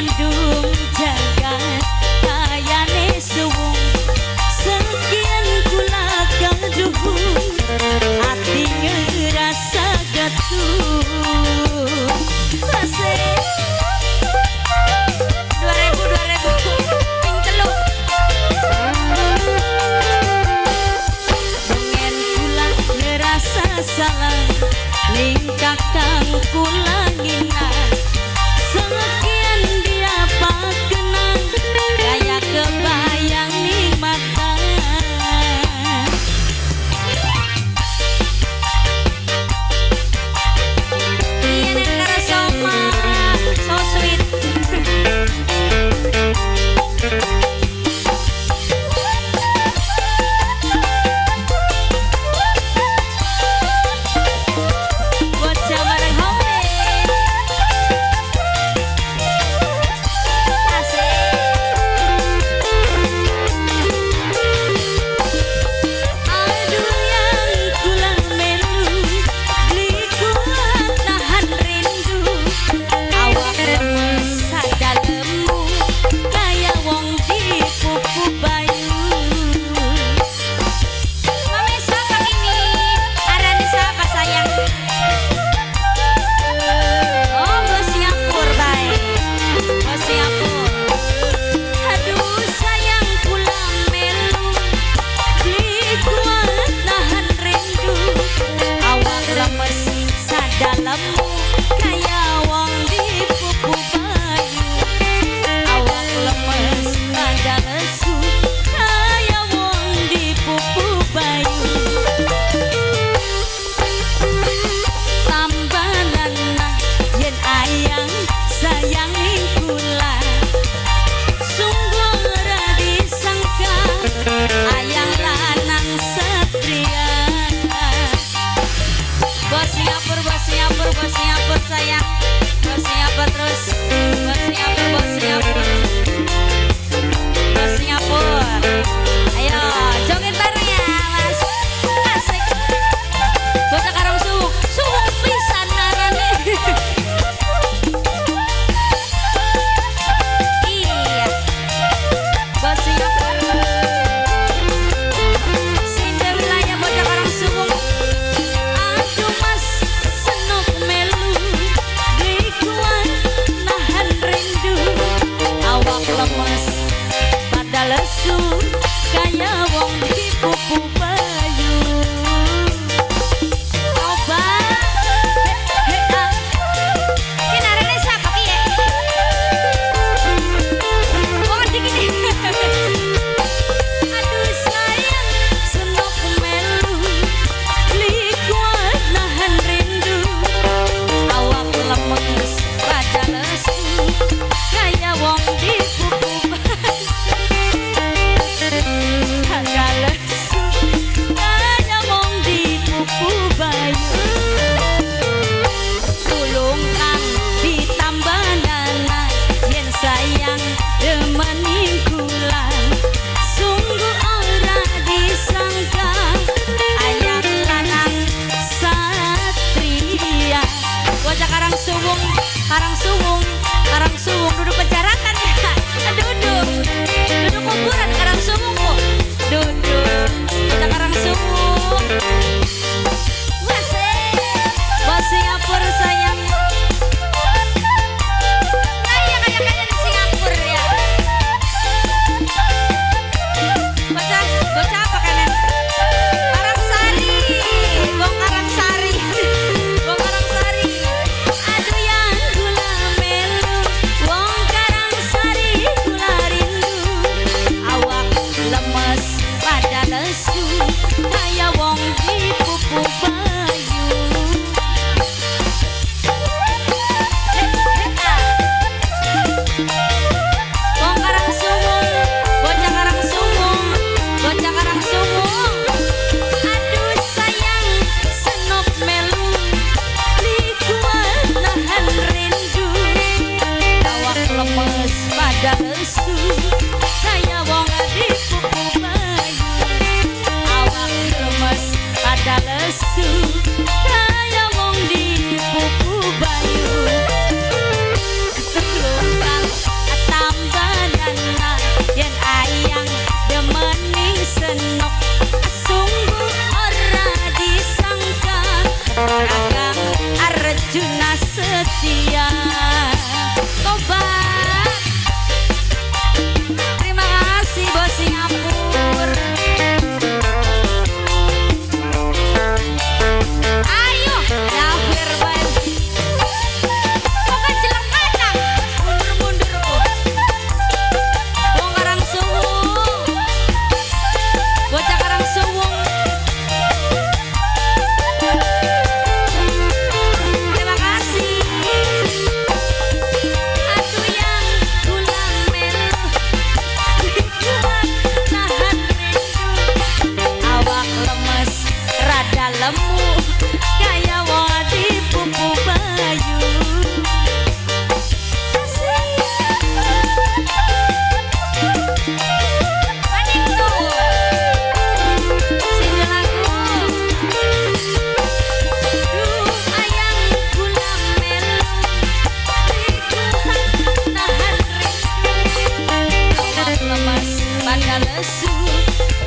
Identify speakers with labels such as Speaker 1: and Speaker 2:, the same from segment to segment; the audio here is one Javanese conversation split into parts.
Speaker 1: Mendung jagat kayane suwung. Sekian kula gaduh, ati ngerasa getuh. Asik.
Speaker 2: 2000 2000 ping telu.
Speaker 1: Pengen kula ngerasa salah ning kakang kula ngina. Sekian dia kenang gaya kebayang ning mata.
Speaker 2: Iya, neng karo Soma. So sweet. Bocah bareng home. Asik.
Speaker 1: Aduh yang kula melu beli kuat nahan rindu. Awak lemes sadalemu kaya wong dipupu bayu.
Speaker 2: Mami siapa ini? Arane siapa, sayang? Oh, bos Singapura, baik. Bos Singapura.
Speaker 1: Aduh sayang kula melu beli kuat nahan rindu. Awak lemes sadalemu kaya wong dipupu bayu. Awak lemes pada lesu kaya wong dipupu bayu. Tambah lanang yen ayang sayang ning kula. Sungguh ora disangka ayang lanang satria.
Speaker 2: Bos Singapura, bos Singapura, bos Singapura sayang. Bos Singapura terus. Bos Singapura, bos Singapura. Bos Singapura. Ayo, joget bareng ya, Mas. Asik. Bocah Karang Suwung, suwung pisan arane. Iya. Bos Singapura. Sinde wilayah bocah Karang Suwung.
Speaker 1: Aduh mas senok melu beli kuat nahan rindu. Awak lemes pada lesu kaya wong dipupu bayu.
Speaker 2: Coba.
Speaker 1: He ah.
Speaker 2: Ki narane siapa ki ya? Wong ngerti gini.
Speaker 1: Aduh sayang senok melu beli kuat nahan rindu. Awak lemes pada lesu kaya wong dipupu bayu. Pada lesu kaya wong dipupu bayu. Tulung kang ditambah dana yen sayang demening kula. Sungguh ora disangka ayang lanang satria.
Speaker 2: Bocah Karang Suwung, Karang Suwung, Karang Suwung duduk penjarakan ya. Duduk. Duduk kuburan Karang Suwung kok. Duduk. Bocah Karang Suwung. Wasik. Bos Singapura sayang. Kayak kayak kayak di Singapura ya. Bocah, bocah apa kanan? Karangsari, Wong Karangsari, Wong Karangsari.
Speaker 1: Aduh yang gula melu Arjuna setia. Tobat. Terima kasih, bos Singapura. Ayo, Jafir bae. Kok jelek kacang? Mundur-mundur. Wong Karang Suwung. Bocah Karang Suwung. Terima kasih. Aku yang gula melu kuat nahan rindu. Awak lemes rada lemu kaya wong dipupu bayu. Maning tuh. Sini lagu. Duh ayang gula melu kuat nahan rindu. Awak lemes pada lesu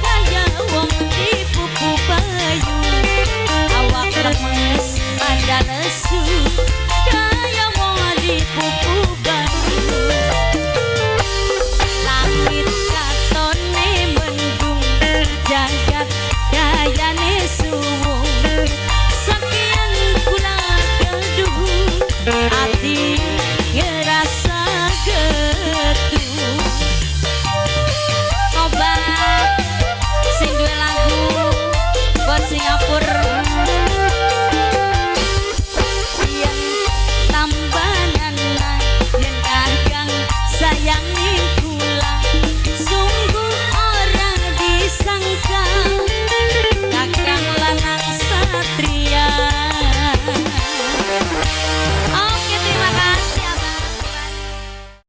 Speaker 1: kaya wong dipupu bayu. Awak lemes pada lesu.